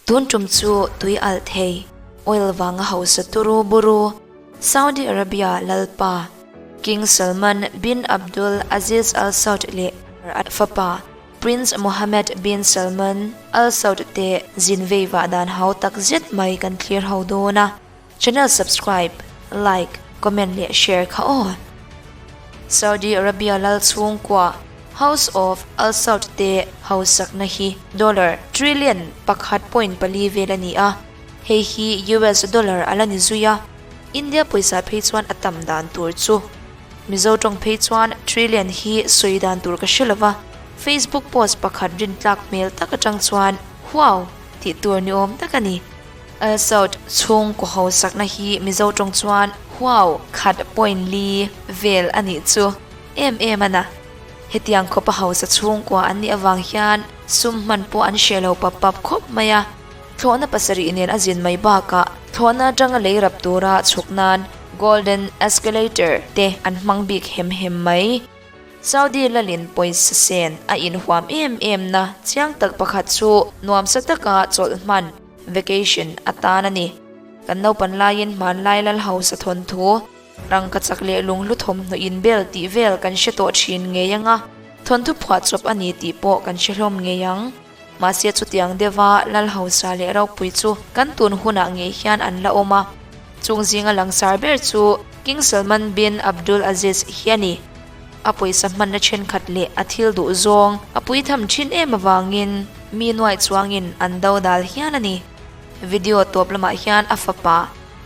Tun tum chu tui alh thei, oil vanga hausa turu buru, Saudi Arabia lalpa King Salman bin Abdul Aziz Al Saud leh a fapa Prince Mohammed bin Salman Al Saud te zin vei vah dan hau tak zet mai kan thlir ho dawn a, channel subscribe, like, comment leh share kha aw. Saudi Arabia lal chhungkua House of Al Saud te hausakna hi dollar trillion 1.4 vel a ni a, hei hi US dollar a la ni zui a, India pawisa phei chuan a tam dan tur chu. Mizo tawng phei chuan trillion hi sawi dan tur ka hre lova, Facebook post pakhat rintlak hmel tak atang chuan huau tih tur ni awm tak a ni. Al Saud chhungkaw hausakna hi Mizo tawng chuan huau khat point li vel a nih chu em em a na. Hetiang khawpa hausa chhungkua an nih avang hian sum hman pawh an hreh lo pap pap khawp mai a. Thlawhna pasarih nen a zin mai bakah thlawhna atanga lei rap tura chhuk nan Golden Escalator te an hmang bik hem hem mai. Saudi lalin pawisa sen a inhuam em em na chiang tak pakhat chu nuamsa taka chawlh hman, vacation, atan a ni. Kan naupan laiin hmanlai lal hausa thawnthu, rangka chak leh lunghlu thawmhnaw inbel tih vel kan hre tawh thin ngei anga thawnthu phuahchawp a ni tih pawh kan hre hlawm ngei ang. Mahse chutiang deuha lal hausa leh ropui chu kan tun hunah ngei hian an la awm a. Chung zinga langsar ber chu King Salman bin Abdul Aziz hi a ni. A pawisa hmanna thenkhat leh a thil duh zawng a pui tham thin em avangin mi nuaih chuangin an do dal hial a ni. Video tawp lamah hian a fapa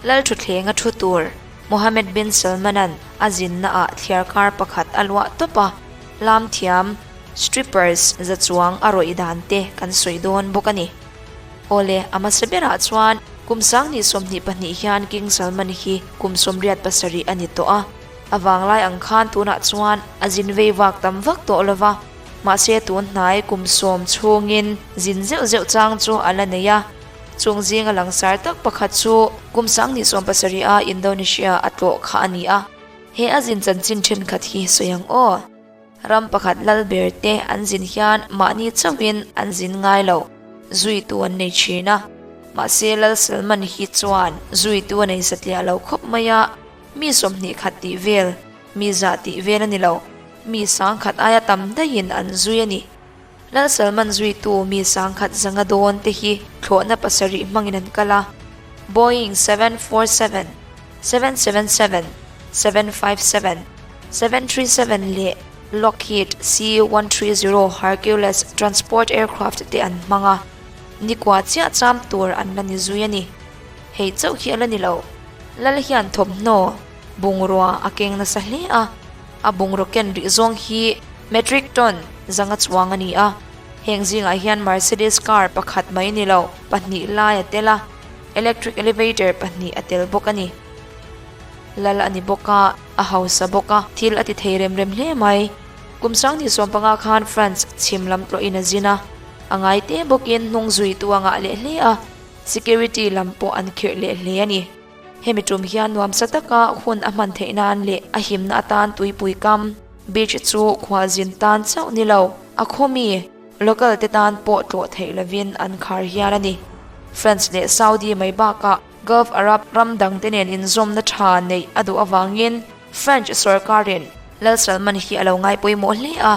lal thuthlenga thu tur Mohammed bin Salman-a'n a zinnaah thliarkar pakhat a luah tawp a, lam thiam Strippers za chuang a rawih dan te kan sawi dawn bawk a ni. Awle, a hmasa berah chuan kum 2022 hian King Salman hi kum 87 a ni tawh a. A vanglai ang khan tunah chuan a zin vei vak tam vak tawh lo va, mahse tun hnai kum 10 chhungin zin zeuh zeuh chang chu a la nei a. Chung zinga langsar tak pakhat chu kum 2007 a Indonesia a tlawh kha a ni a. He a zin chanchin thenkhat hi sawi ang aw. Ram pakhat lal ber te an zin hian mahni chauhin an zin ngai lo, zuitu an nei thin a. Mahse Lal Salman hi chuan zuitu a nei satliah lo khawp mai a, mi 20 tih vel, mi zah tih vel a ni lo, mi 10,000 aia tam daihin an zui a ni. Lal Salman zuitu mi 10,000 zanga dawn te hi thlawhna pasarih hmangin an kal a, Boeing 747, 777, 757, 737 leh Lockheed C-130 Hercules transport aircraft te an hmang a, nikua chiah cham tur an la ni zui a ni. Hei chauh hi a la ni lo. Lal hian thawmhnaw bungrua a keng nasa hle a, a bungraw ken rih zawng hi metric ton zanga chuang a ni a. Heng zingah hian Mercedes car pakhat mai ni lo, pahnih lai a tel a, electric elevator pahnih a tel bawk a ni. Lal a ni bawk a, a hausa bawk a, thil a ti thei rem rem hle mai. Kum 2015 khan France chhim lam tlawhin a zin a, a ngai te bawkin hnung zuitu a ngah leh hle a, security lam pawh an khirh leh hle a ni. Hemi tum hian nuamsa taka hun a hman theih nan leh a himna atan tuipui kam, beach, chu khualzin tan chauh ni lo, a khawmi, local, te tan pawh tlawh theih lovin an khar hial a ni. France leh Saudi mai bakah Gulf Arab ram dangte nen inzawmna tha neih a duh avangin French sorkarin Lal Salman hi a lo ngai pawimawh hle a,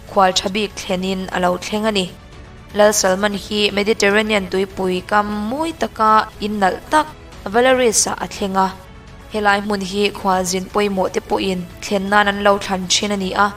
khual tha bik thlenin a lo thleng a ni. Lal Salman hi Mediterranean tuipui kam mawi taka innalh tak Valeris-ah a thleng a. Helai hmun hi khualzin pawimawh te pawhin thlen nan an lo thlan thin a ni a.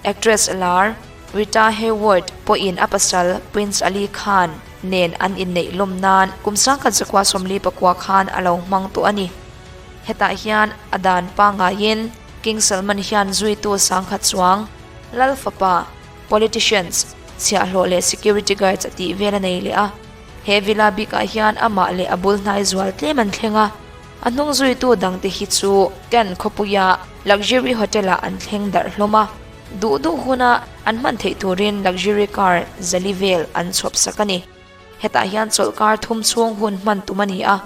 Actress lar Rita Hayworth pawhin a pasal Prince Ali Khan nen an inneih lawm nan kum 1949 khan a lo hmang tawh a ni. Hetah hian a dan pangaiin King Salman hian zuitu 10,000 chuang lal fapa, politicians, chhiahhlawh leh security guards a tih vel a nei leh a. He villa bikah hian amah leh a bul hnai zual tlem an thleng a, a hnung zuitu dangte hi chu Cannes khawpuia luxury hotel-ah an thleng darh hlawm a, duh duh huna an hman theih turin luxury car zali vel an chhawp sak a ni. Hetah hian chawlhkar thum chhung hun hman tum a ni a,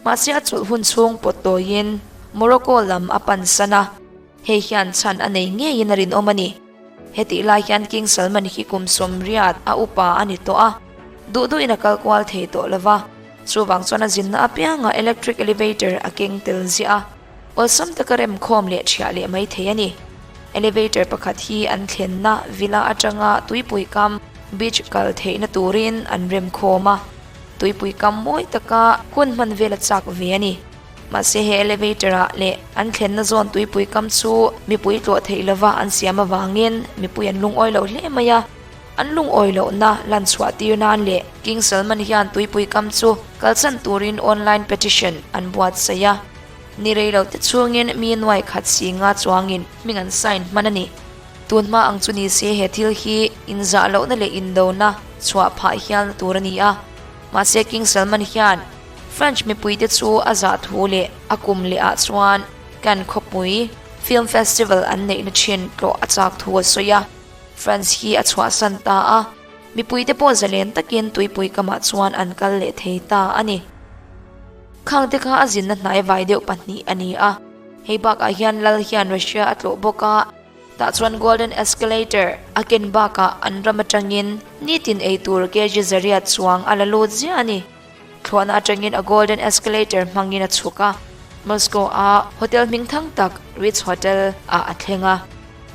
mahse a chawlh hun chhung pawt tawiin Morocco lam a pan san a, hei hian chhan a nei ngeiin a rinawm a ni. Hetih lai hian King Salman hi kum 80 a upa a ni tawh a. Duh duhin a kal kual thei tawh lo va, chuvang chuan a zinna apiangah electric elevator a keng tel ziah a, awlsam taka remkhawm leh ṭhiah leh mai thei a ni. Elevator pakhat hi an thlenna villa atanga tuipui kam beach kal theihna turin an remkhawm a, tuipui kam mawi taka hun hman vel a chak ve a ni. Mahse he elevator ah leh an thlenna zawn tuipui kam chu mipui tlawh theih lova an siam avangin mipui an lungawi lo hle mai a. An lungawi lohna lan chhuah tir nan leh King Salman hian tuipui kam chu kalsan turin online petition an buatsaih a. Ni rei lo te chhungin mi nuai khat si nga chuangin hming an sign hman a ni. Tun hma ang chu ni se he thil hi inzah lohna leh indona chhuah phah hialna tur a ni a. Mahse King Salman hian French mipuite chu a zah thu leh a kum leh ah chuan Cannes khawpui Film Festival an neihna thin tlawh a chak thu a sawi a. France hi a chhuahsan ta a, mipuite pawh zalen takin tuipui kamah chuan an kal leh thei ta a ni. Khangte kha a zinna hnai vai deuh pahnih a ni a, hei bakah hian Lal hian Russia a tlawh bawk a, tah chuan Golden Escalator a ken bakah an ram atangin nitin ei tur kg zariat chuang a la lut ziah a ni. Thluahna atangin a Golden Escalator hmangin a chhuk a, Moscow a hotel hming thang tak Ritz Hotel ah a thleng a.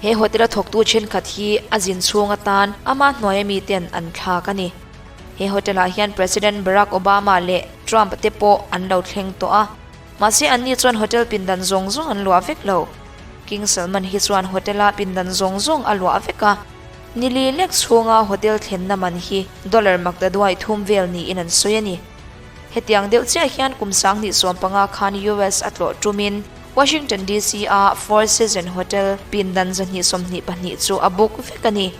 He hotel a thawktu thenkhat hi a zin chhung atan ama hnuaia miten an thlak a ni. He hotel ah hian President Barack Obama leh Trump te pawh an lo thleng tawh a. Mahse anni chuan hotel pindan zawng zawng an luah vek lo. King Salman hi chuan hotel a pindan zawng zawng a luah vek a. Nili lek chhunga hotel thlenna man hi dollar maktaduai thum vel niin an sawi a ni. Hetiang deuh chiah hian kum 2015 khan US a tlawh tumin Washington DC a Four Seasons Hotel pindan 224 chu a book vek a ni.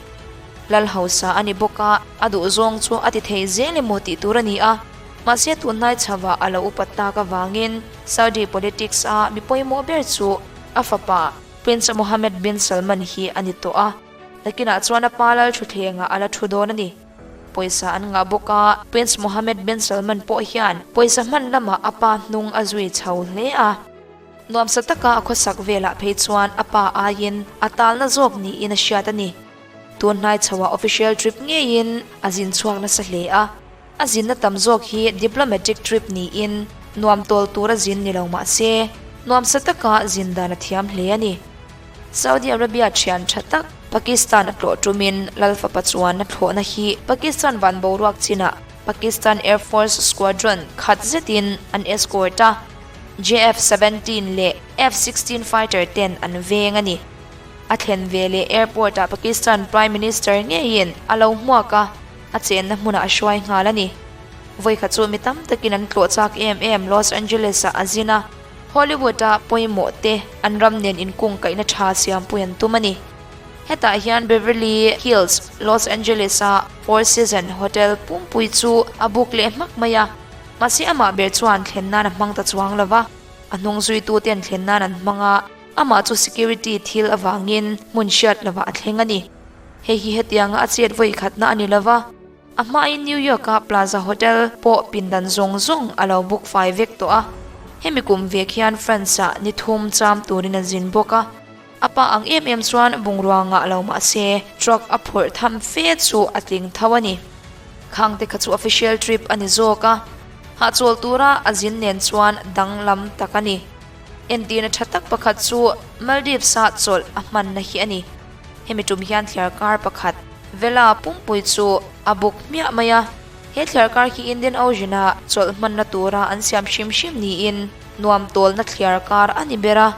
Lal hausa a ni bawk a, a duhzawng chu a ti thei zel emaw tih tur a ni a. Mahse tunhnai chhavah a lo upat tak avangin Saudi politics a mi pawimawh ber chu a fapa Prince Mohammed bin Salman hi a ni tawh a. Nakinah chuan a pa lal thutthlengah a la thu dawn a ni. Pawisa an ngah bawk a, Prince Mohammed bin Salman pawh hian pawisa hman lamah a pa hnung a zui chho hle a. Nuamsa taka a khawsak velah phei chuan a pa aiin a talna zawk niin a hriat a ni. Tun hnai chhoah official trip ngeiin a zin chhuak nasa hle a. A zinna tam zawk hi diplomatic trip niin nuam tawl tura zin ni lo mah se, nuamsa taka zin dan a thiam hle a ni. Saudi Arabia thian tha tak Pakistan a tlawh tumin Lal fapa chuan a thlawhna hi Pakistan van boruak chinah Pakistan Air Force Squadron khat zetin an escort a, JF-17 leh F-16 fighter ten an veng a ni. A thlen veleh airport-ah Pakistan Prime Minister ngeiin a lo hmuak a, a chenna hmunah a hruai nghal a ni. Vawikhat chu mi tam takin an tlawh chak em em Los Angeles-ah a zin a, Hollywood-a pawimawh te an ram nen inkungkaihna tha siampui an tum a ni. Hetah hian Beverly Hills, Los Angeles-a Four Seasons Hotel pumpui chu a buk leh hmak mai a, mahse amah ber chuan thlen nan a hmang ta chuang lo va, a hnung zuitute an thlen nan an hmang a, amah chu security thil avangin hmun hriat lovah a thleng a ni. Hei hi hetianga a chet vawi khatna a ni lo va, a hmain New York-a Plaza Hotel pawh pindan zawng zawng a lo book fai vek tawh a. Hemi kum vek hian France-ah ni thum cham turin a zin bawk a. A pa ang em em chuan bungrua ngah lo mah se truck a phurh tham fe chu a tling tho a ni. Khangte kha chu official trip a ni zawk a, hahchawl tura a zin nen chuan danglam tak a ni. Entirna tha tak pakhat chu Maldives-a chawlh a hmanna hi a ni. Hemi tum hian thliarkar pakhat Vela pumpui chu a buk hmiah mai a, he thliarkar hi Indian Ocean-a chawlh hmanna tura an siam hrim hrim niin nuam tawlna thliarkar a ni ber a.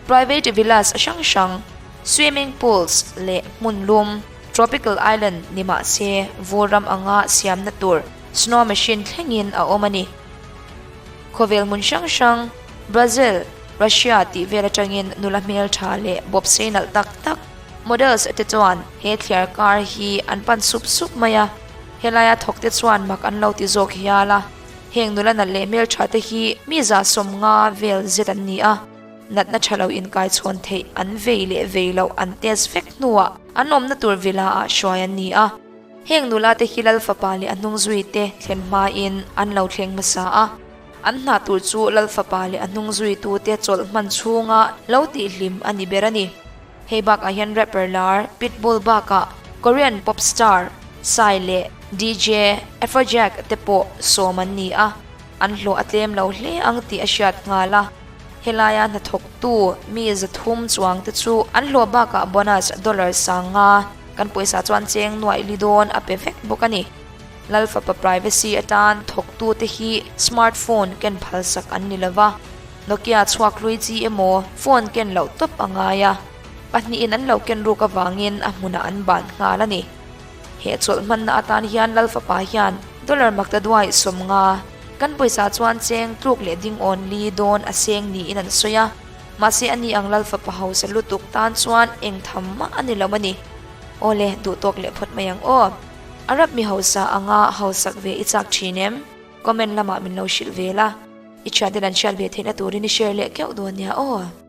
Private villas hrang hrang, swimming pools leh hmun lum, tropical island ni mah se vur ram anga siamna tur snow machine thlengin a awm a ni. Khawvel hmun hrang hrang, Brazil, Russia tih vel atangin nula hmeltha leh bawp sei nalh tak tak models te chuan he thliar kar hi an pan sup sup mai a, helaia thawk te chuan mak an lo ti zawk hial a, heng nula nalh leh hmeltha te hi mi za 50 vel zet an ni a, natna tha lo inkaichhawn theih an vei leh vei loh an test vek hnuah an awmna tur villa ah hruai an ni a. Heng nula te hi Lal fapa leh a hnung zui te thlen hmain an lo thleng hmasa a, an hna tur chu Lal fapa leh a hnung zui tu te chawlh hman chhunga lo tih hlim a ni ber a ni. Hei bakah hian rapper lar Pitbull bakah Korean pop star Psy leh DJ Afrojack te pawh sawm an ni a, an hlawh a tlem lo hle ang tih a hriat nghal a. Helaia hnathawktu mi 300 chuang te chu an hlawh bakah bonus dollar 5000, kan pawisa chuan cheng nuaih li dawn a pe vek bawk a ni. Lalfapa privacy atan thawktu te hi smartphone ken phalsak an ni lova, Nokia chhuak hlui chi emaw phone ken loh tawp a ngai a, pahnihin an lo ken ruk avangin a hmunah an ban nghal a ni. He chawlh hmanna atan hian Lalfapa hian dollar makta duai 50 kan pawisa chuan cheng tluk leh ding awn li dawn a seng niin an sawi a, mahse ani ang Lalfapa hausa lutuk tan chuan eng tham mah a ni lo a ni. Awle, duhtawk leh phawt mai ang aw. Arab mi hausa anga hausak ve i chak thin em? Comment lamah min lo hrilh ve la. I thianten an hriat ve theihna turin i share leh keuh dawn nia aw.